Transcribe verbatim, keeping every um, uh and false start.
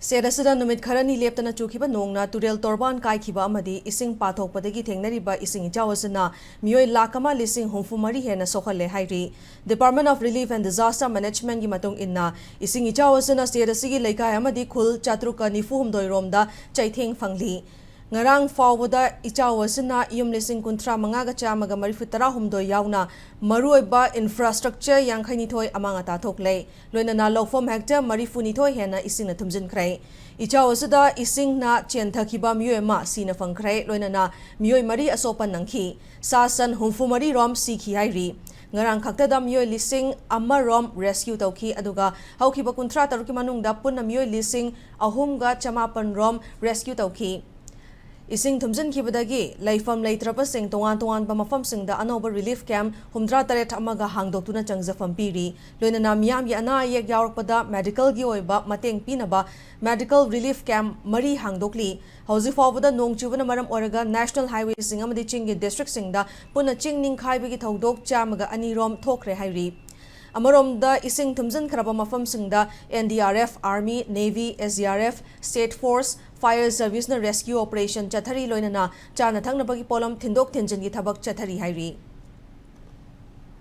State ꯑꯁꯤꯗ ꯅꯨꯃꯤꯠ ꯈꯔꯅꯤ ꯂꯦꯞꯇꯅ ꯆꯨꯈꯤꯕ ꯅꯣꯡꯅ ꯇꯨꯔꯦꯜ ꯇꯣꯔꯕꯥꯟ ꯀꯥꯏꯈꯤꯕ ꯑꯃꯗꯤ ꯏꯁꯤꯡ ꯄꯥꯊꯣꯛꯄꯗꯒꯤ ꯊꯦꯡꯅꯔꯤꯕ ꯏꯁꯤꯡ ꯏꯆꯥꯎ ꯑꯁꯤꯅ ꯃꯤꯑꯣꯏ ꯂꯥꯈ ꯑꯃ ꯂꯤꯁꯤꯡ ꯍꯨꯝꯐꯨ ꯃꯔꯤ ꯍꯦꯟꯅ ꯁꯣꯛꯍꯜꯂꯦ ꯍꯥꯏꯔꯤ꯫ Department of Relief and Disaster Managementꯀꯤ ꯃꯇꯨꯡ ꯏꯟꯅ, ꯏꯁꯤꯡ ꯏꯆꯥꯎ ꯑꯁꯤꯅ ꯁ꯭ꯇꯦꯠ ꯑꯁꯤꯒꯤ ꯂꯩꯀꯥꯏ ꯑꯃꯗꯤ ꯈꯨꯜ ꯆꯥꯇ꯭ꯔꯨꯛꯀ ꯅꯤꯐꯨ ꯍꯨꯝꯗꯣꯏ ꯔꯣꯝꯗ ꯆꯩꯊꯦꯡ ꯐꯪꯂꯤ꯫ ꯉꯔꯥꯡ ꯐꯥꯎꯕꯗ ꯏꯆꯥꯎ ꯑꯁꯤꯅ ꯌꯨꯝ ꯂꯤꯁꯤꯡ ꯀꯨꯟꯊ꯭ꯔꯥ ꯃꯉꯥꯒ ꯆꯥꯝꯃꯒ ꯃꯔꯤꯐꯨ ꯇꯔꯥ ꯍꯨꯝꯗꯣꯏ ꯌꯥꯎꯅ ꯃꯔꯨꯑꯣꯏꯕ infrastructure ꯌꯥꯡꯈꯩ ꯅꯤꯊꯣꯏ ꯑꯃꯥꯡ ꯑꯇꯥ ꯊꯣꯛꯂꯦ꯫ ꯂꯣꯏꯅꯅ ꯂꯧꯐꯝ ꯍꯦꯛꯇꯔ ꯃꯔꯤꯐꯨ ꯅꯤꯊꯣꯏ ꯍꯦꯟꯅ ꯏꯁꯤꯡꯅ ꯊꯨꯝꯖꯤꯟꯈ꯭ꯔꯦ꯫ ꯏꯆꯥꯎ ꯑꯁꯤꯗ ꯏꯁꯤꯡꯅ ꯆꯦꯟꯊꯈꯤꯕ ꯃꯤꯑꯣꯏ ꯑꯃ ꯁꯤꯅ ꯐꯪꯈ꯭ꯔꯦ, ꯂꯣꯏꯅꯅ ꯃꯤꯑꯣꯏ ꯃꯔꯤ ꯑꯁꯣꯛꯄ ꯅꯪꯈꯤ꯫ ꯁꯥ ꯁꯟ ꯍꯨꯝꯐꯨ ꯃꯔꯤ ꯔꯣꯝ ꯁꯤꯈꯤ ꯍꯥꯏꯔꯤ꯫ ꯉꯔꯥꯡ ꯈꯛꯇꯗ ꯃꯤꯑꯣꯏ ꯂꯤꯁꯤꯡ ꯑꯃ ꯔꯣꯝ rescue ꯇꯧꯈꯤ, ꯑꯗꯨꯒ ꯍꯧꯈꯤꯕ ꯀꯨꯟꯊ꯭ꯔꯥ ꯇꯔꯨꯛꯀꯤ ꯃꯅꯨꯡꯗ ꯄꯨꯟꯅ ꯃꯤꯑꯣꯏ ꯂꯤꯁꯤꯡ ꯑꯍꯨꯝꯒ ꯆꯃꯥꯄꯟ ꯔꯣꯝ rescue ꯇꯧꯈꯤ꯫ ꯏꯁꯤꯡ ꯊꯨꯝꯖꯤꯟꯈꯤꯕꯗꯒꯤ ꯂꯩꯐꯝ ꯂꯩꯇ꯭ꯔꯕꯁꯤꯡ ꯇꯣꯉꯥꯟ ꯇꯣꯉꯥꯟꯕ ꯃꯐꯝꯁꯤꯡꯗ ꯑꯅꯧꯕ relief camp ꯍꯨꯝꯗ꯭ꯔꯥ ꯇꯔꯦꯠ ꯑꯃꯒ ꯍꯥꯡꯗꯣꯛꯇꯨꯅ ꯆꯪꯖꯐꯝ ꯄꯤꯔꯤ꯫ ꯂꯣꯏꯅꯅ ꯃꯤꯌꯥꯝꯒꯤ ꯑꯅꯥ ꯑꯌꯦꯛ ꯌꯥꯎꯔꯛꯄꯗ medicalꯒꯤ ꯑꯣꯏꯕ ꯃꯇꯦꯡ ꯄꯤꯅꯕ medical relief camp ꯃꯔꯤ ꯍꯥꯡꯗꯣꯛꯂꯤ꯫ ꯍꯧꯖꯤꯛ ꯐꯥꯎꯕꯗ ꯅꯣꯡ ꯆꯨꯕꯅ ꯃꯔꯝ ꯑꯣꯏꯔꯒ national highwayꯁꯤꯡ ꯑꯃꯗꯤ ꯆꯤꯡꯒꯤ districtꯁꯤꯡꯗ ꯄꯨꯟꯅ ꯆꯤꯡ ꯅꯤꯡꯈꯥꯏꯕꯒꯤ ꯊꯧꯗꯣꯛ ꯆꯥꯝꯃꯒ ꯑꯅꯤ ꯔꯣꯝ ꯊꯣꯛꯈ꯭ꯔꯦ ꯍꯥꯏꯔꯤ꯫ ꯑꯃꯔꯣꯝꯗ, ꯏꯁꯤꯡ ꯊꯨꯝꯖꯤꯟꯈ꯭ꯔꯕ ꯃꯐꯝꯁꯤꯡꯗ N D R F, Army, Navy, S D R F, State Force, Fire Serviceꯅ rescue operation ꯆꯠꯊꯔꯤ, ꯂꯣꯏꯅꯅ ꯆꯥꯅ ꯊꯛꯅꯕꯒꯤ ꯄꯣꯠꯂꯝ ꯊꯤꯟꯗꯣꯛ ꯊꯤꯟꯖꯤꯟꯒꯤ ꯊꯕꯛ ꯆꯠꯊꯔꯤ ꯍꯥꯏꯔꯤ꯫